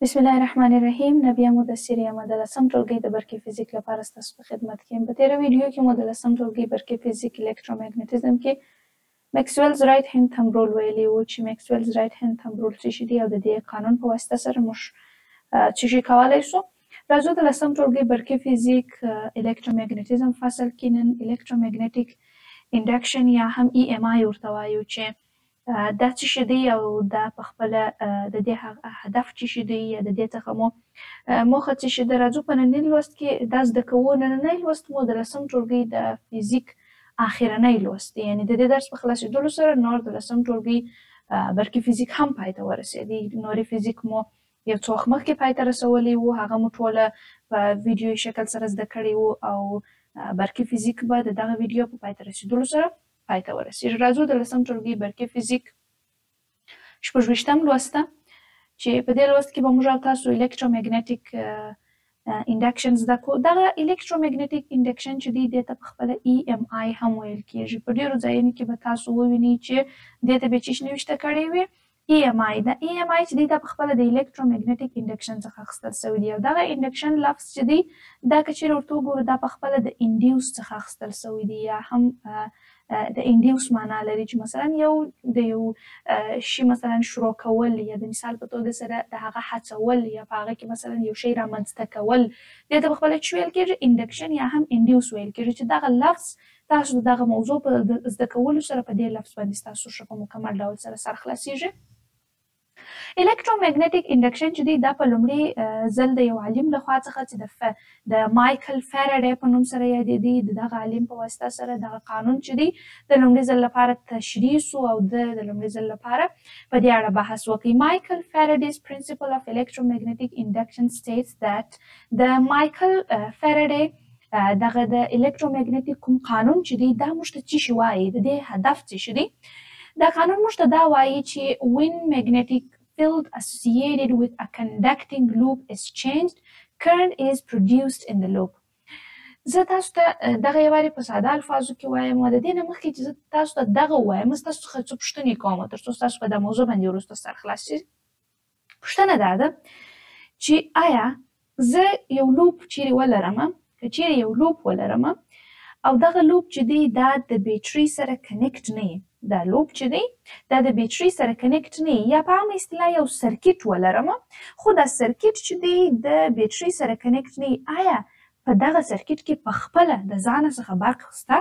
بسم الله الرحمن الرحیم. نبیه مدثر یم، د لسم ټولګي د برقي فزیک لپاره ستاسو په خدمت کې یم. په تېره ویډیو کې مو د لسم ټولګي برقي فزیک الکترومګنیتیزم کې Maxwell's right hand thumb rule ویلي وو چې Maxwell's right hand thumb rule څه شي دی او د دې قانون په واسطه سره موږ څه شي کولی شو. راځو د لسم ټولګي برقي فزیک الکترومګنیتیزم فصل کې نن electromagnetic induction یا هم EMI ورته وایو چې دا څه شی دی او دا په خپله د دې هدف څه شی دی یا د دې څخه مو موخه څه شی ده. راځو په ننني لوست کې دا زده کوو. نننی لوست مو د لسم ټولګي د فزیک آخرنی لوست دی، یعنې د دې درس په خلاصېدلو سره نور د لسم ټولګي برقي فزیک هم پای ته ورسېدی. نورې فزیک مو یو څو وخت مخکې پای ته رسولی وو، هغه مو ټوله په ویډیويي شکل سره زده کړی وو او برقي فزیک به د دغه ویډیو په پای ته رسېدلو سره پای ته ورسېږي. راځو د لسم ټولګي برقي فزیک 26 لوست ته چې په دې لوست کې به موږ او تاسو electromagnetic induction زده کړو. دغه electromagnetic induction چې دی، دې ته په خپله EMI هم ویل کېږي. په ډېرو ځایونو کې به تاسو ووینئ چې دې ته به څه نوشته کړی وي EMI. دا EMI چې دی دا په خپله د electromagnetic induction څخه اخیستل شوی دی او دغه induction لفظ چې دی دا که چیرې ورته وګورو دا په خپله د induce څخه اخیستل شوی دی یا هم د induce معنا لري چې مثلا یو د یو شي مثلا شروع کول یا د مثال په توګه سره د هغه هڅول یا په هغه کې مثلا یو شی رامنځته کول، دې ته په خپله څه ویل کېږي؟ induction یا هم induce ویل کېږي. چې دغه لفظ تاسو د دغه موضوع په زده کولو سره په دې لفظ باندې ستاسو ښه په مکمل ډول سره سر خلاصېږي. electromagnetic induction چې دی دا په لومړي ځل د یو عالم لخوا څخه چې د مایکل فیراډے په نوم سره یادېدی، د دغه عالم په واسطه سره دغه قانون چې دی د لومړي ځل لپاره تشریح سو او د لومړي ځل لپاره په دې اړه بحث وکړي. Michael Faraday's principle of electromagnetic induction states that د مایکل فیراډے دغه د electromagnetic کوم قانون چې دی دا موږ ته څه شي وایي، د دې هدف څه شي دی؟ دا قانون موږ ته دا وایي چې when magnetic field associated with a conducting loop is changed, current is produced in the loop. زه تاسو ته دغه یو وارې په ساده الفاظو کې وایم. د دې نه مخکې چې زه تاسو ته دغه ووایم، زه تاسو څخه څو پوښتنې کوم تر څو ستاسو په دا موضوع باندې وروسته سر خلاص شي. پوښتنه دا ده چې آیا زه یو loop چیرې ولرم، که چیرې یو loop ولرم او دغه loop چې دی دا د بیټري سره connect نه وي، دا loop چې دی دا د بیټري سره connect نه وي، یا په عامه اصطلاح یو circuit ولرم خو دا circuit چې دی د بیټري سره connect نه وي، آیا په دغه circuit کې په خپله د ځانه څخه برق شته؟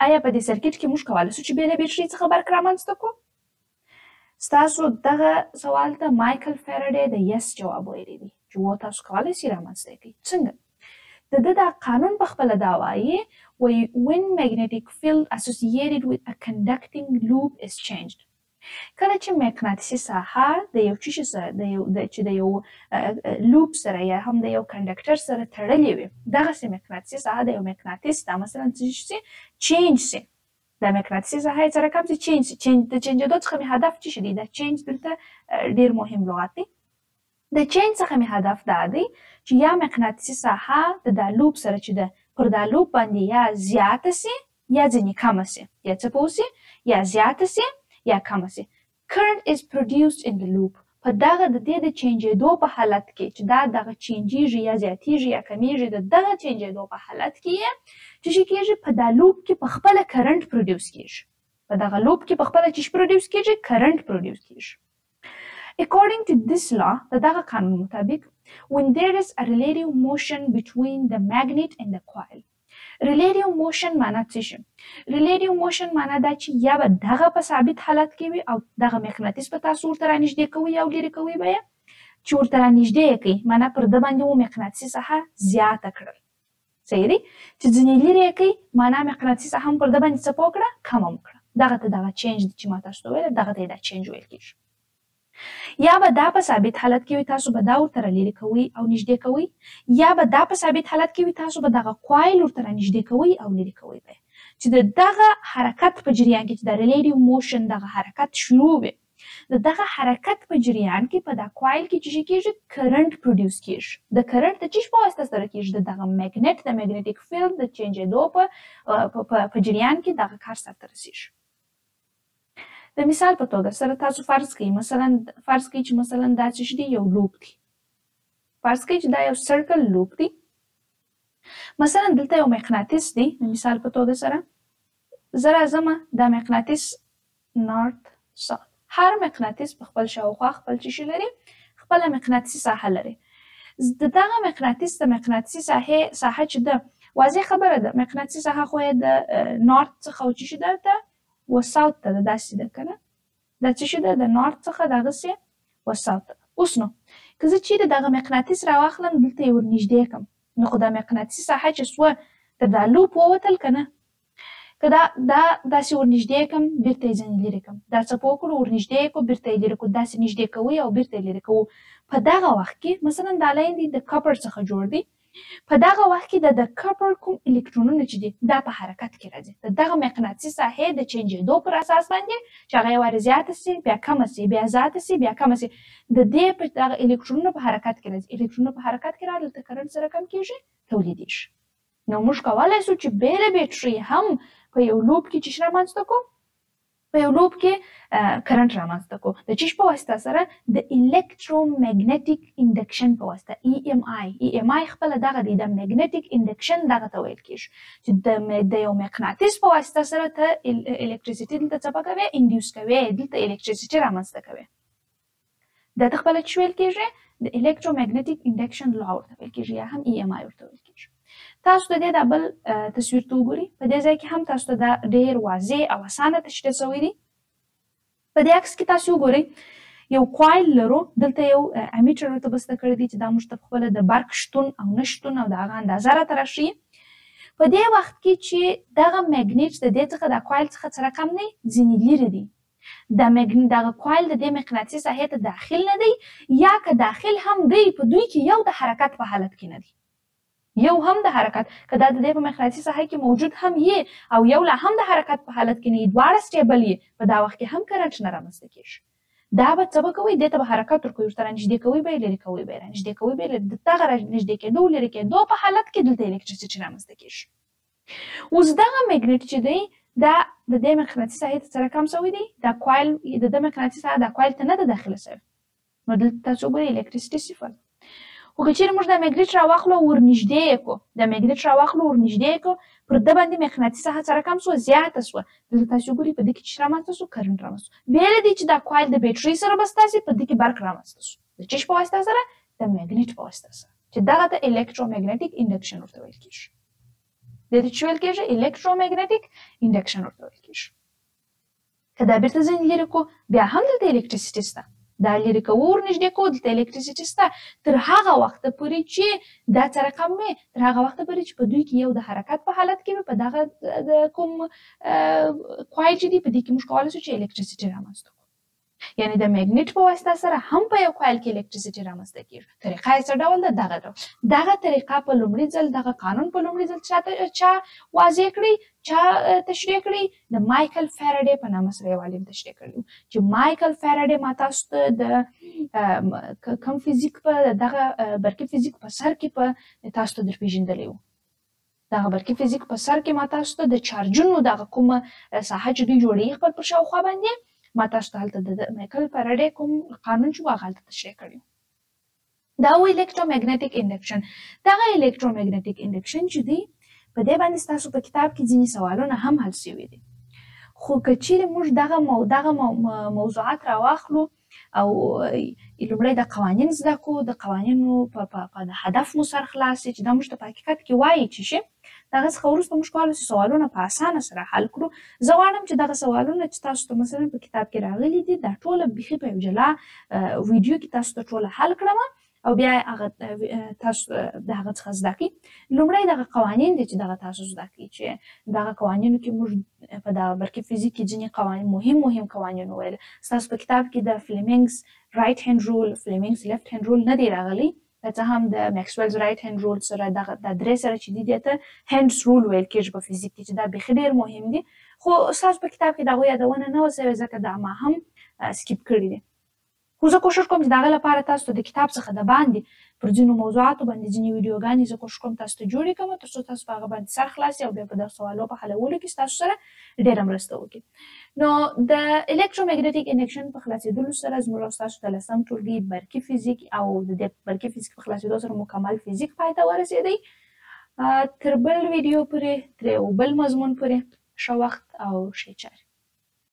آیا په دې circuit کې موږ کولی شو چې بې له بیټري څخه برق رامنځته کړو؟ ستاسو دغه سوال ته مایکل فیراډے د yes جواب ویلی دی چې و تاسو کولی شئ رامنځته یې کړئ. څنګه؟ د ده دا قانون په خپله دا وایي، وایي when magnetic field associated with a conducting loop is changed. کله چې مقناطیسي ساحه د یو څه شي سره د یو د چې د یو loop سره یا هم د یو conductor سره تړلې وي، دغسې مقناطیسي ساحه د یو مقناطیس دا مثلا څه شي change شي، دا مقناطیسي ساحه یې سره کم شي change شي. change د change ېدو څخه مې هدف څه شي دی؟ دا change دلته ډېر مهم لغت دی. د change څخه مې هدف دا دی چې یا مقناطیسي ساحه د دا loop سره چې ده پر دا loop باندې یا زیاته شي یا ځینې کمه شي، یا څه پوه شي، یا زیاته شي یا کمه شي. current is produced in the loop. په دغه د دې د change ېدو په حالت کې چې دا دغه change ېږي یا زیاتېږي یا کمیږي، د دغه change ېدو په حالت کې یې چې څه کېږي په دا loop کې په خپله current produce کېږي. په دغه loop کې په خپله چې produce کېږي current produce کېږي. According to this law, د دغه قانون مطابق when there is a relative motion between the magnet and the coil. Relative motion معنا څه شي؟ Relative motion معنا دا چې یا به دغه په ثابت حالت کې وي او دغه مقناطیس به تاسو ورته رانږدې کوئ او لیرې کوئ به یې، چې ورته رانږدې یې کوئ معنا پر ده باندې مو مقناطیسي ساحه زیاته کړل، صحیح دی؟ چې ځینې لیرې یې کوئ معنا مقناطیسي ساحه هم پر ده باندې څه پوه کړه، کمه مو کړه. دغه ته دغه change دی چې ما تاسو ته ویل، دغه ته یې دا change ویل کېږي. یا به دا په ثابت حالت کې وي، تاسو به دا ورته رالیرې کوئ او نږدې کوئ، یا به دا په ثابت حالت کې وي، تاسو به دغه coil ورته رانږدې کوئ او لیرې کوئ به، چې د دغه حرکت په جریان کې چې د relative motion دغه حرکت شروع وي، د دغه حرکت په جریان کې په دا coil کې چې کېږي current produce کېږي. د current د څه په واسطه سره کېږي؟ د دغه magnet د magnetic field د change ېدو په جریان کې دغه کار سرته رسېږي. د مثال په توګه سره تاسو فرض کړئ، مثلا فرض کړئ چې مثلا دا څه دی یو loop دی، فرض کړئ چې دا یو circle loop دی. مثلا دلته یو مقناطیس دی، د مثال په توګه سره زه راځم، دا مقناطیس north south، هر مقناطیس په خپل شاوخوا خپل څه شي لري، خپله مقناطیسي ساحه لري. د دغه مقناطیس د مقناطیسي ساحه چې ده، واضح خبره ده، مقناطیسي ساحه خو یې د north څخه و چې شي ده ته و south ته ده، داسې ده که نه؟ دا څه شي ده؟ د north څخه دغسې و south ته. اوس نو که زه چیرې دغه مقناطیس راواخلم، دلته یې ورنږدې کړم، نو خو دا مقناطیسي ساحه چې سوه تر دا loop ووتل که نه، که دا داسې ورنږدې کړم، بیرته یې ځنې لرې کړم، دا څه پوه کړو، ورنږدې یې کړو، بیرته یې لرې کړو، داسې نږدې کوئ او بیرته یې لرې کوو. په دغه وخت کې مثلا دا line دی د copper څخه جوړ دی، په دغه وخت کې د copper کوم الکترونونه چې دي دا په حرکت کې راځي. د دغه مقناطیسي ساحې د change ېدو پر اساس باندې چې هغه یو وارې زیاته سي بیا کمه سي، بیا زیاته سي بیا کمه سي، د دې په دغه الکترونونه په حرکت کې راځي. الکترونونه په حرکت کې راغلل، دلته کرنټ سره کم کېږي، تولیدېږي. نو موږ کولی شو چې بې له بیټرۍ هم په یو loop کې چې رامنځته کړو، په یو loop کې کرنټ رامنځته کړو، د چیش په واسطه سره؟ د electromagnetic induction په واسطه، EMI. EMI خپله دغه دی، د magnetic induction دغه ته ویل کېږي، چې د یو مقناطیس په واسطه سره ته electricity دلته څه کوې؟ induce کوې، دلته electricity رامنځته کوې. دا ته خپله څه ویل کېږي؟ د electromagnetic induction law ورته ویل کېږي، یا هم EMI ورته ویل کېږي. تاسو د دې دا بل تصویر ته وګورئ، په دې ځای کې هم تاسو ته دا ډېر واضح او اسانه تشریح شوی دی. په دې عکس کې تاسو وګورئ، یو coil لرو، دلته یو ammeter ورته بسته کړی دی چې دا موږ ته خپله د برق شتون او نشتون او د هغه اندازه راته راښیي. په دې وخت کې چې دغه magnet د دې څخه، دا coil څخه څه رقم دی؟ ځینې لیرې دی. دغه coil د دې مقناطیسي ساحې ته داخل نه دی، یا که داخل هم دی په دوی کې یو د حرکت په حالت کې نه دی، یو هم د حرکت، که دا د دې په مقناطیسي ساحه کې موجود هم یي او یو لا هم د حرکت په حالت کې نه یي، دواړه stable یي، په دا وخت کې هم کرنټ نه رامنځته کېږي. دا به څه به کوئ؟ دې ته به حرکت ورکوئ، ورته رانږدې کوئ به یې، لرې کوئ به یې، رانږدې کوئ به یې، لرې. د دغه رانږدې کېدو لرې کېدو په حالت کې دلته electricity رامنځته کېږي. اوس دغه magnet چې دی دا د دې مقناطیسي ساحې ته څه رقم شوی دی؟ دا coil د دې مقناطیسي ساحه دا coil ته نه ده داخله شوې، نو دلته تاسو وګورئ electricity صفر. خو که چیرې موږ دا magnet راواخلو او ورنږدې یې کړو، دا magnet راواخلو ورنږدې یې کړو، پر ده باندې مقناطیسي ساحه څه رقم شوه؟ زیاته شوه. دلته تاسو وګورئ په دې کې چې رامنځته شو؟ کرنټ رامنځته شو. بې له دې چې دا coil د بیټرۍ سره بسته شي، په دې کې برق رامنځته شو. د چیش په واسطه سره؟ د magnet په واسطه سره، چې دغه ته electromagnetic induction ورته ویل کېږي. دې ته څه ویل کېږي؟ electromagnetic induction ورته ویل کېږي. که دا بیرته ځینې لرې کړو، بیا هم دلته electricity شته. دا لرې کوو ورنږدې کوو، دلته electricity شته تر هغه وخته پورې چې دا څه رقم وي، تر هغه وخته پورې چې په دوی کې یو د حرکت په حالت کې وي. په دغه د کوم coil چې دی په دې کې موږ کولی شو چې electricity رامنځته کړو. یعنی د magnet په واسطه سره هم په یو coil کې electricity رامنځته کېږي. طریقه یې څه ډول ده؟ دغه ډول. دغه طریقه په لومړي ځل، دغه قانون په لومړي ځل چا واضح کړی، چا تشریح کړی؟ د مایکل فارادې په نامه سره یو عالم تشریح کړی و، چې مایکل فارادې ما تاسو ته د کم فزیک په دغه برقي فزیک په سر کې په تاسو ته درپېژندلی و. دغه برقي فزیک په سر کې ما تاسو ته د چارجونو دغه کومه ساحه چې دوی جوړوي خپل پر شاوخوا باندې، ما تاسو ته هلته د مایکل فارادې کوم قانون چې و هغه هلته تشریح کړی و. دا و electromagnetic induction. دغه electromagnetic induction چې دی په دې باندې ستاسو په کتاب کې ځینې سوالونه هم حل شوي دي. خو که چیرې موږ دغه موضوعات راواخلو او لومړی د قوانین زده کړو، د قوانینو په د هدف مو سر خلاص شي چې دا موږ ته په حقیقت کې وایي چې شي، دغه څخه وروسته موږ کولی شو سوالونه په اسانه سره حل کړو. زه غواړم چې دغه سوالونه چې تاسو ته مثلا په کتاب کې راغلي دي دا ټوله بیخي په یو جلا ویډیو کې تاسو ته ټوله حل کړم او بیا هغه تاسو د هغه څخه زده کړئ. لومړی دغه قوانین دي چې دغه تاسو زده کړئ، چې دغه قوانینو کې موږ په دغه برقي فزیک کې ځینې قوانین مهم قوانین وویل. ستاسو په کتاب کې د Fleming's right hand rule، Fleming's left hand rule نه دی راغلی، که څه هم د Maxwell's right hand rule سره دغه دا درې سره چې دي دې ته Hund's rule ویل کېږي په فزیک کې، چې دا بیخي ډېر مهم دي. خو ستاسو په کتاب کې د هغو یادونه نه وه شوې، ځکه دا ما هم skip کړي دي. خو زه کوشش کوم چې د هغه لپاره تاسو ته د کتاب څخه د باندې پر ځینو موضوعاتو باندې ځینې ویډیوګانې زه کوشش کوم تاسو ته جوړې کړم، ترڅو تاسو په هغه باندې سر خلاص او بیا په دغه سوالو په حلولو کې تاسو سره ډیره مرسته وکړي. نو د الکترومګنیټیک انډکشن په خلاصېدلو سره زموږ او ستاسو د لسم ټولګي برقي فزیک او د دې برقي فزیک په خلاصېدو سره مکمل فزیک پای ته ورسېدی. تر بل ویډیو پورې، تر یو بل مضمون پورې، ښه وخت او ښې چارې.